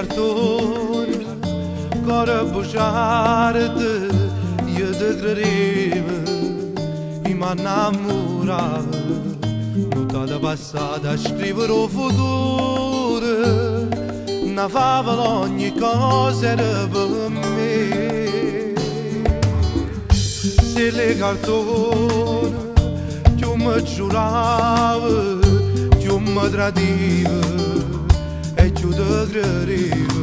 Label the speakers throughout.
Speaker 1: cartone, core bugiardo, io te credevo, io m'annammuravo, Nottata passata a scrivere 'o futuro, na favola ogni cosa era per me. Stelle 'e cartone, cchiù me giurave, cchiù me tradive e cchiù te credevo.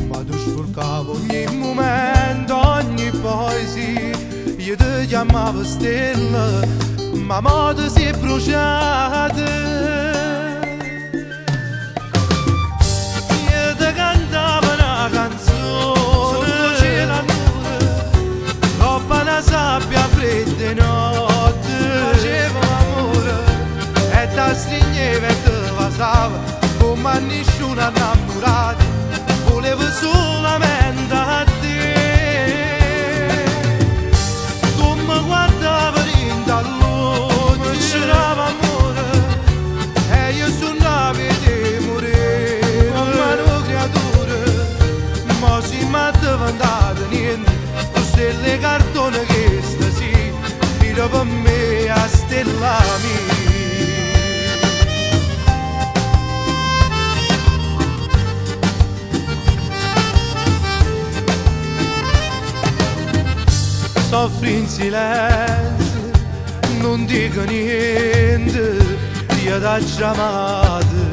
Speaker 1: Ma tu spurcave ogni mumento, ogni poesia, io te chiammavo stella, ma mo te si' bruciata. Io te cantavo na canzone, sott' 'o cielo annuro, 'ncopp' a na sabbia fredda 'e notte. Facevo ammore e t'astrignevo e te vasavo comme a nisciuno annammurato, vulevo sulamente a te. Tu me guardave dint' all'uocchie, c'era ammore e io sunnavo 'e te murì comme a nu creature. Mo simm addiventate niente, tu stella 'e cartone chesta sì, ire pe' me 'a stella mia. Soffro in silenzio, nun dico niente, io t'aggio amato,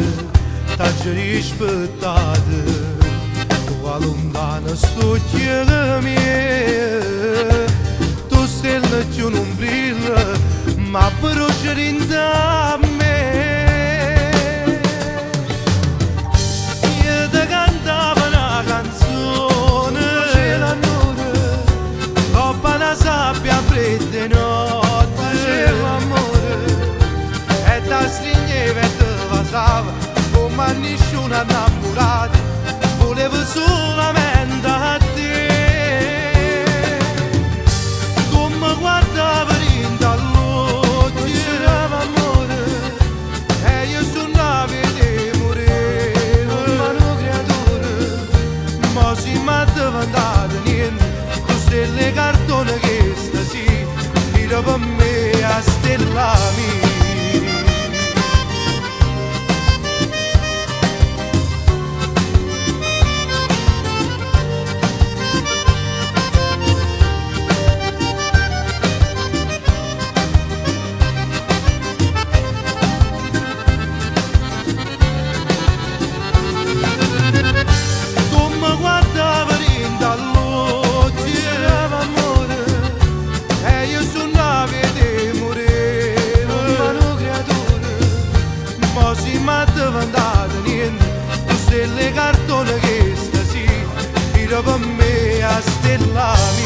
Speaker 1: t'aggio rispettato, tu 'a luntano st'uocchie mieje, tu stella cchiù nun brilla, ma brucia dint' a me. Io te cantavo na canzone, cielo annuro, 'ncopp' a na sabbia fredda 'e notte. Facevo ammore e t'astrignevo e te vasavo comme a nisciuno annammurato, vulevo sulamente a te. Tu me guardave dint' all'uocchie, c'era ammore e io sunnavo 'e te murì comme a nu creature. Mo simm addiventate niente, tu stella 'e cartone chesta sì, ire pe' me 'a stella mia. Tu me guardave dint' all'uocchie, c'era ammore e io sunnavo 'e te murì comme a nu creature. Mo simm addiventate niente, tu stella 'e cartone chesta sì, ire pe' me 'a stella mia.